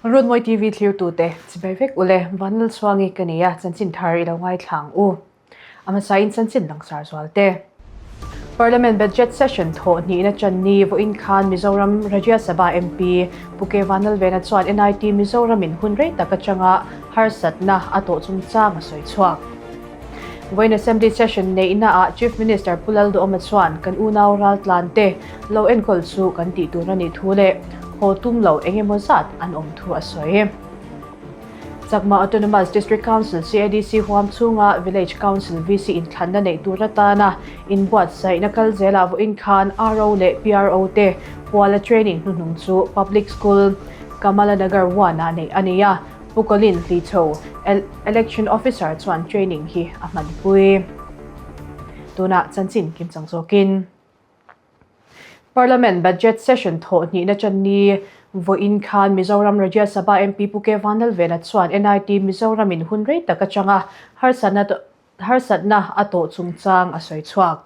Runmawi TV thlirtute, chibai vek ule, Vanlalchhuangi ka ni a, chanchin thar i lo ngaithla ang u. A hmasain chanchin langsar zual te. Parliament Budget Session thawh hnihna chan ni vawiin khan Mizoram Rajya Sabha MP Pu K Vanlalvena chuan NIT Mizoramin hun rei tak atanga harsatna a tawh chungchang a sawi chhuak. Vawiin Assembly Session neihnaah Chief Minister Pu Lalduhawma chuan kan unau raltlan te lo enkawl chu kan tih tur a nih thu leh haw tum lo eng emaw zat an awm thu a sawi. Chakma Autonomous District Council, CADC, huam chhunga Village Council, VC, inthlanna neih tur atana inbuatsaihna kal zelah vawiin khan RO leh PRO te puala training hnuhnung chu Public School, Kamalanagar I-ah neih a ni a, Pu Colin Hlichho, Election Officer chuan training hi a hmanpui. Tunah chanchin kimchang zawkin. Parliament Budget Session thawh hnihna chan ni vawiin khan Mizoram Rajya Sabha MP Pu K Vanlalvena chuan NIT Mizoramin hun rei tak atanga harsatna a tawh chungchang a sawi chhuak.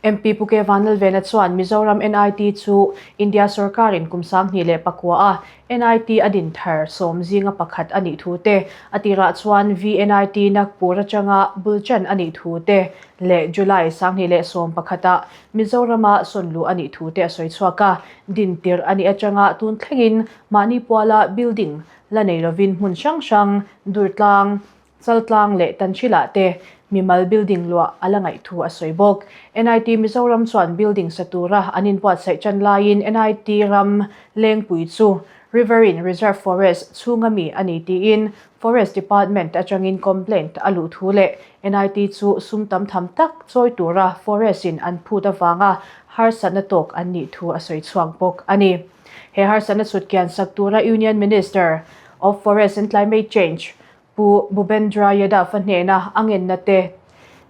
MP Pu K Vanlalvena chuan Mizoram NIT chu India sorkarin kum 2009 a NIT a din thar sawm zinga pakhat a nih thu te, a tirah chuan VNIT Nagpur atanga bul chan a nih thu te leh July 2011 ah Mizorama sawn luh a nih thu te a sawi chhuak a, din tirh a nih atanga tun thlengin mahni puala building la nei lovin hmun hrang hrang, Durtlang, Chaltlang leh Tanhril-ah te mimal building luah a la ngaih thu a sawi bawk. NIT Mizoram chuan building sa tura an inbuatsaih tan laiin NIT ram Lengpui chu Riverine Reserve Forest chhunga mi a ni tiin Forest Department atangin complaint a luh thu leh NIT chu sum tam tham tak chawi tura Forest in an phut avanga harsatna tawk an nih thu a sawi chhuak bawk a ni. He harsatna chhutkian sak tura Union Minister of Forest and Climate Change Pu Bhupendra Yadav-a hnena a ngenna te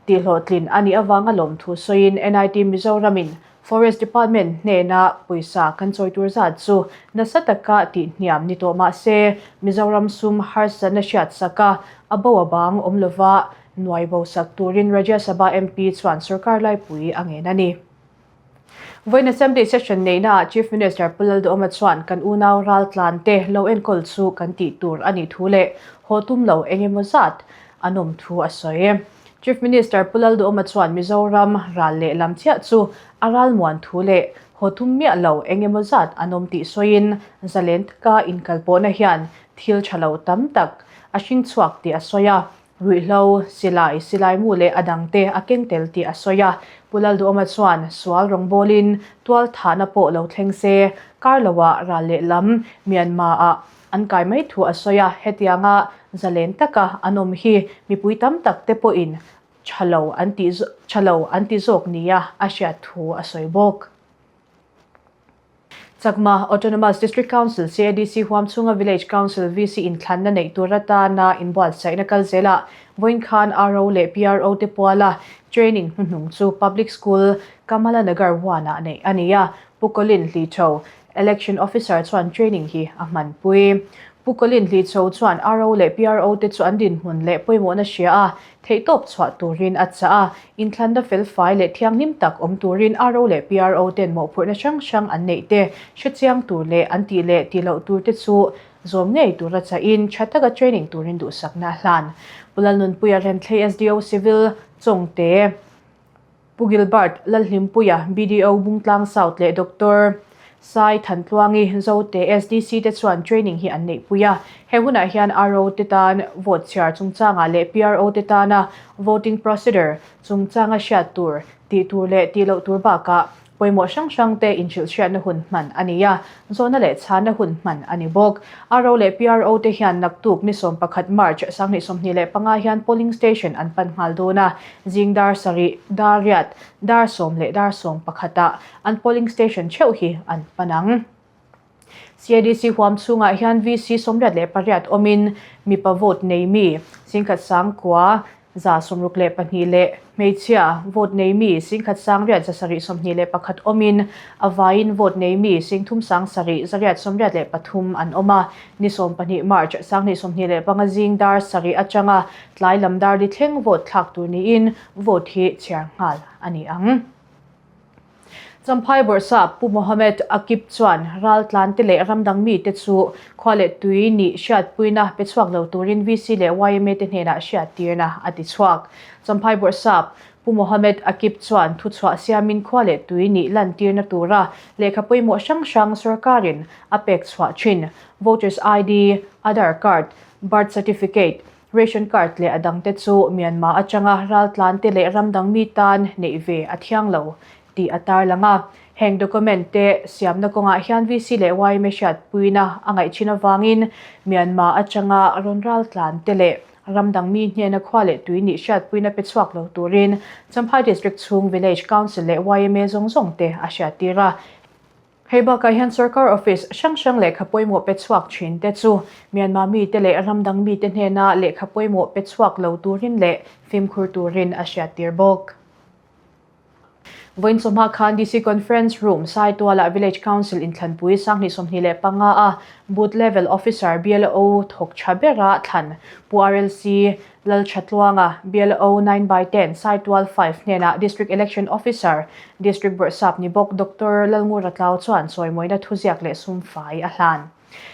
tihhlawhtlin a nih avanga lawmthu sawiin NIT Mizoramin Forest Department hnena pawisa kan chawi tur zat chu nasa taka tihhniam ni tawh mah se Mizoram sum harsatna hriatsak a, a bo a bang awm lova nuai bo sak turin Rajya Sabha MP chuan sorkar laipui a ngen a ni. Vawiin Assembly Session neihnaah Chief Minister Pu Lalduhawma chuan kan unau raltlan te lo enkawl chu kan tih tur a nih thu leh haw tum lo eng emaw zat an awm thu a sawi. Chief Minister Pu Lalduhawma chuan Mizoram ral leh lam chiah chu a ralmuan thu leh haw tum miah lo eng emaw zat an awm tih sawiin zalen taka inkalpawhna hian thil tha lo tam tak a hring chhuak tih a sawi a. Ruihhlo, silai, silaimu leh a dangte a keng tel tih a sawi a. Pu Lalduhawma chuan sual rawngbawlin tual thahna pawh lo thleng se, kar loah ral leh lam Myanmar-ah an kai mai thu a sawi a. Hetianga zalen taka an awm hi mipui tam tak te pawhin tha lo an tih tha lo an ti zawk nia a hriat thu a sawi bawk. Chakma Autonomous District Council, CADC, huam chhunga Village Council, VC, inthlanna neih tur atana inbuatsaihna kal zelah vawiin khan RO leh PRO te puala training hnuhnung chu Public School, Kamala Nagar I-ah neih a ni a. Pu Colin Hlichho, Election Officer chuan training hi a hmanpui. Pu Colin Hlichho chuan RO leh PRO te chu an dinhmun leh pawimawhna hria a, Theihtawp chhuah turin a chah a, inthlanna felfai leh thianghlim tak awm turin RO leh PRO ten mawhphurhna hrang hrang an neih te hrechiang tur leh an tih leh tih loh tur te chu zawm ngei tura chahin tha taka training turin duhsakna a hlan. Pu Lalnunpuia Renthlei SDO Civil Chawngte. Pu Gilbert Lalhlimpuia, BDO Bungtlang South leh Doctor Sai Thantluangi, Zote SDC te chuan training hi an neihpui a. He hunah hian RO te tan vote chhiar chungchangah leh PRO te tana voting procedure chungchanga hriat tur, tih tur leh tih loh tur bakah pawimawh hrang hrang te inhrilhhriatna hun hman a ni a, zawhna leh chhanna hun hman a ni bawk. RO leh PRO te hian naktuk ni 11 March 2025 hian polling station an pan nghal dawn a, Zing dar sarih, dar riat, dar sawm leh dar sawm pakhatah an polling station theuh hi an pan ang. CADC huam chhungah hian VC 88 awmin mipa vote nei mi singkhat sangkua 162 leh hmeichhia vote nei mi singkhat sangriat 721 awmin a vaiin vote nei mi singthum sang sarih 883 an awm a. Ni 12 March 2025 zing dar sarih atanga Tlai lam dar li thleng vote thlak tur niin vote hi chhiar nghal a ni ang. Champhai Bawrhsap Pu Mohammed Akib chuan raltlante leh ramdang mite chu khua leh tui nih hriatpuina pe chhuak lo turin VC leh yma te hnenah hriattirna a ti chhuak. Champhai Bawrhsap Pu Mohammed Akib chuan thuchhuah siamin khua leh tui nih lantirna tura lehkha pawimawh hrang hrang sorkarin a pek chhuah thin, Voters ID, Aadhaar Card, Birth Certificate, Ration card leh a dangte chu Myanmar atanga raltlante leh ramdang mi tan neih ve a thiang lo tih a tarlang a. Heng document te siamna kawngah hian VC leh yma hriatpuina a ngaih thin avangin Myanmar atanga rawn raltlante leh ramdang mi hnena khua leh tui nih hriatpuina pe chhuak lo turin Champhai District chhung Village Council leh yma zawng zawng te a hriattir a. Hei bakah hian sorkar office hrang hrang lehkha pawimawh pe chhuak thin te chu Myanmar mite leh ramdang mite hnena lehkha pawimawh pe chhuak lo turin leh fimkhur turin a hriattir bawk. Vawiin chawhma khan DC Conference Room, Saitualah Village Council inthlanpui 2025 a Booth Level Officer, BLO, thawk tha bera thlan Pu RLC Lalthatluanga, BLO 9 by 10, Saitual 5 hnenah District Election Officer, District Bawrhsap ni bawk Doctor Lalngura Tlau chuan chawimawina thuziak leh sumfai a hlan.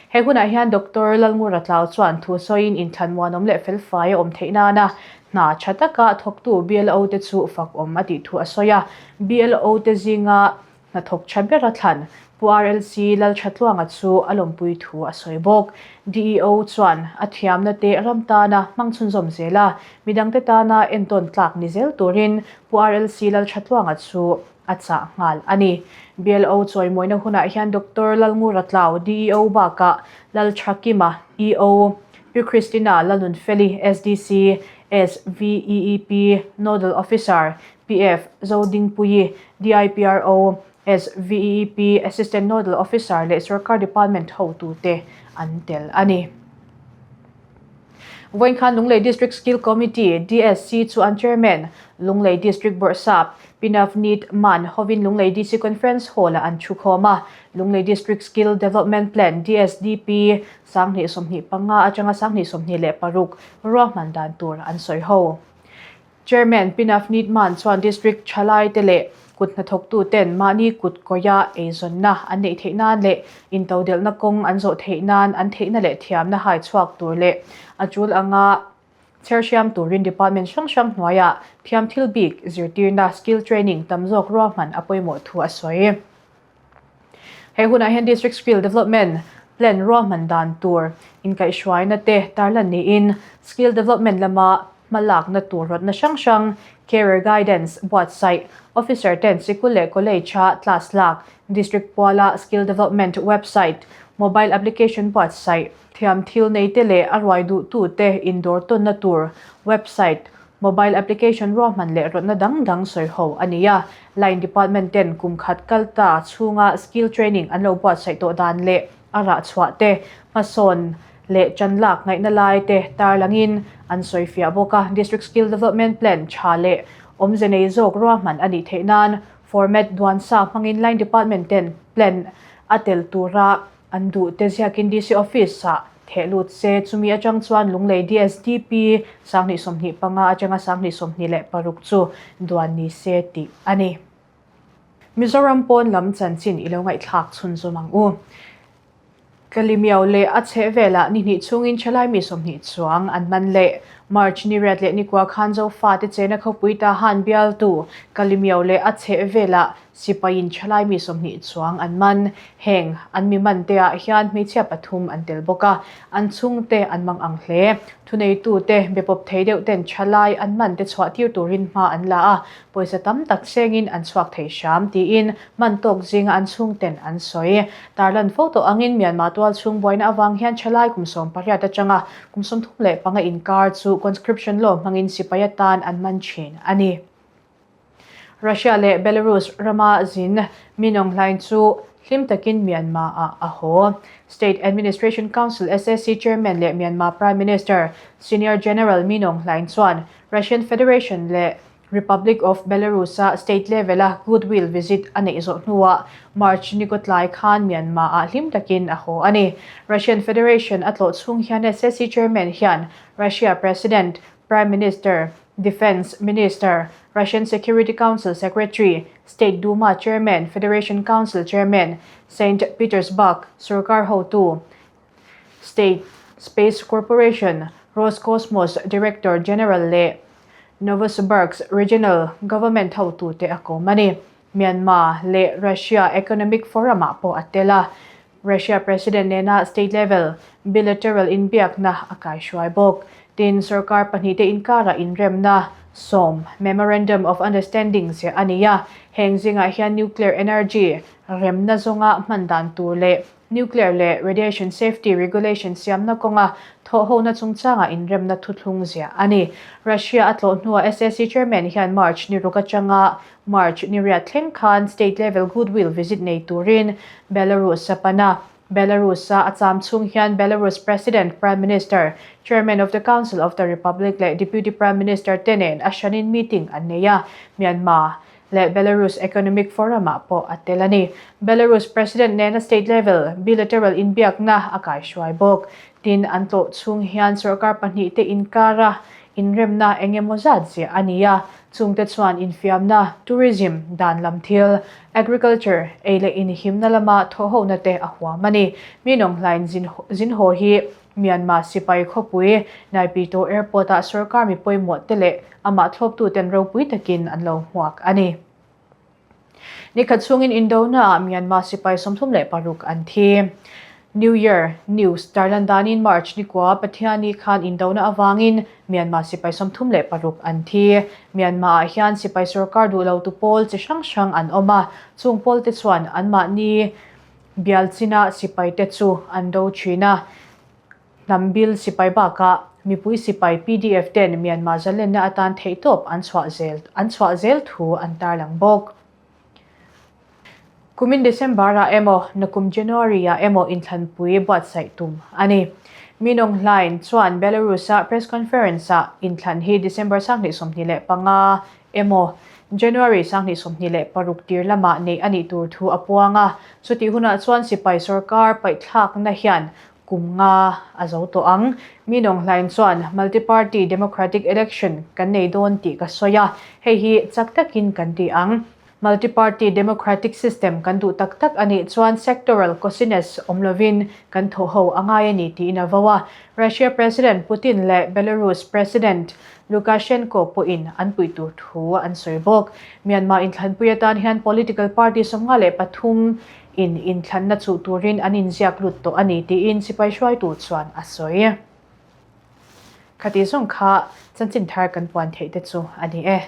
He hunah hian Doctor Lalngura Tlau chuan thu sawiin inthlan muanawm leh felfai a awm theih nana hna tha taka thawktu BLO te chu fakawm a tih thu a sawi a. BLO te zinga Hnathawk tha bera thlan Pu RLC Lalthatluanga chu a lawmpui thu a sawi bawk. DEO chuan a thiamna te ram tana hmang chhunzawm zel a, midangte tana entawn tlak ni zel turin Pu RLC Lalthatluanga chu a chah nghal a ni. BLO chawimawina hunah hian Doctor Lalngura Tlau, DEO bakah Lalthakima, EO, Pi Christina Lalnunfeli, SDC, SVEEP Nodal Officer, PF, Zodingpuii, DIPRO, SVEEP Assistant Nodal Officer leh Sorkar Department hotute an tel a ni. Vawiin khan Lunglei District Skill Committee, DSC, chu an Chairman, Lunglei District Bawrhsap, Pi Navneet Mann hovin Lunglei DC Conference Hall-ah an thukhawm a. Lunglei District Skill Development Plan, DSDP, 2025 atanga 2026 ruahman dan tur an sawi ho. Chairman Pi Navneet Mann chuan District thalaite leh kut hnathawktuten mahni kut kawia eizawnna an neih theih nan leh intodelhna kawng an zawh theih nan an theihna leh thiamna hai chhuak tur leh a tul anga chher hriam turin department hrang hrang hnuaiah thiam thil bik zirtirna, skill training, tam zawk ruahman a pawimawh thu a sawi. He hunah hian District Skill Development Plan ruahman dan tur inkaihhruaina te tarlan niin Skill Development lama hmalakna tur rawtna hrang hrang, Career Guidance buatsaih, Officer ten sikul leh College-a class lak, District puala Skill Development website, Mobile application buatsaih, thiam thil neite leh a ruai duhtute indawr tawnna tur website, Mobile application ruahman leh rawtna dang dang sawi ho a ni a. Line department ten kum khat kal ta chhunga skill training an lo buatsaih tawh dan leh a rah chhuah te, hmasawn leh tan lak ngaihna lai te tarlangin an sawi fiah bawk a. District Skill Development Plan tha leh awmze nei zawk ruahman a nih theih nan format duansa hmangin line department ten plan a tel tura An duh te ziakin DC Office-ah theh lut se, chumi atang chuan Lunglei DSDP 2025 atanga 2026 chu duan ni se tih a ni. Mizoram pawn lam chanchin i lo ngaihthlak chhunzawm ang u. Kalimiau leh a chheh velah ni hnih chhungin thalai mi 20 chuang an man leh. March ni riat leh nikua khan Zofate chena khawpui Tahan bialtu Kalimiau leh a chheh velah Sipaiin thalai mi 20 chuang an man. Heng an mi man te ah hian hmeichhia pathum an tel bawk a, an chhungte an mang ang hle. Thuneitute be pawp thei deuh ten thalai an man te chhuah tir turin hma an la a, pawisa tam tak sengin an chhuak thei hram tiin man tawk zinga an chhungten an sawi. Tarlan fo tawh angin Myanmar tual chhung buaina avang hian thalai kum 18 atanga kum 35 inkar chu conscription law hmangin sipai atan an man thin a ni. Russia leh Belarus rama zin Min Aung Hlaing chu hlim takin Myanmar ah a haw. State Administration Council, SAC, Chairman leh Myanmar Prime Minister Senior General Min Aung Hlaing chuan Russian Federation leh Republic of Belarus-a state level-a goodwill visit a neih zawh hnuah March ni kawtlai khan Myanmar ah hlim takin a haw a ni. Russian Federation a tlawh chhung hian SAC Chairman hian Russia President, Prime Minister, Defence Minister, Russian Security Council Secretary, State Duma Chairman, Federation Council Chairman, Saint Petersburg sorkar hotu, State Space Corporation, Roscosmos Director General leh Novosibirsk Regional Government hotute a kawm a ni. Myanmar leh Russia Economic Forum-ah pawh a tel a, Russia President nena state level bilateral inbiakna a kaihruai bawk. Tin, sorkar pahnihte inkarah inremna sawm, Memorandum of Understanding, ziah a ni a, heng zingah hian nuclear energy remna zawnga hman dan tur leh nuclear leh radiation safety regulation siamna kawnga thawhhona chungchangah inremna thuthlung ziah a ni. Russia a tlawh hnuah SAC Chairman hian March ni ruk atanga March ni riat thleng khan state level goodwill visit nei turin Belarus a pan a. Belarus-a a cham chhung hian Belarus President, Prime Minister, Chairman of the Council of the Republic leh Deputy Prime Minister te nen a hranin meeting an nei a, Myanmar leh Belarus Economic Forum-ah pawh a tel a ni. Belarus President nena state level bilateral inbiakna a kaihruai bawk. Tin, an tlawh chhung hian sorkar pahnihte inkara Inremna eng emaw zat ziah a ni a, chungte chuan infiamna, tourism, dan lam thil, agriculture, ei leh inhimna lama thawhhona te a huam a ni. Minawng hlain Zinhaw hi Myanmar sipai khawpui Naypyidaw Airport-ah sorkar mi pawimawh te leh amah thlawptuten ropui takin an lo hmuak a ni. Nikhat chhungin Indona-ah Myanmar sipai 36 an thi. New Year News tarlan danin March nikua Pathiani khan Indona avangin Myanmar sipai 36 an thi. Myanmar-ah hian sipai sorkar duh lo tu pawl chi hrang hrang an awm a, chung pawl te chuan anmahni bial china sipai te chu an do thin a. Hnam bil sipai bakah mipui sipai pdf ten Myanmar zalenna atan theihtawp an chhuah zel an chhuah zel thu an tarlang bawk. Kumin December-ah emaw, nakum January-ah emaw inthlanpui buatsaih tum a ni. Min Aung Hlaing chuan Belarus-a press conference-ah inthlan hi December 2025 emaw, January 2026 tir lamah neih a nih tur thu a puang a, chutih hunah chuan sipai sorkar paihthlakna hian Kum nga a zo tawh ang. Mi Nawnghlain chuan Multi-party democratic election kan nei dawn tih ka sawi a, hei hi chak takin kan ti ang. Multi-party democratic system kan duh tak tak a nih chuan sectoral cosiness awm lovin kan thawh ho a ngai a ni tiin a vo a. Russia President Putin leh Belarus President Lukashenko pawhin an puih tur thu an sawi bawk. Myanmar inthlanpui atan hian political party 53 in inthlanna chuh turin an inziak lut tawh a ni tiin sipai hruaitu chuan a sawi. Khati zawng kha chanchin thar kan puan theih te chu a ni e.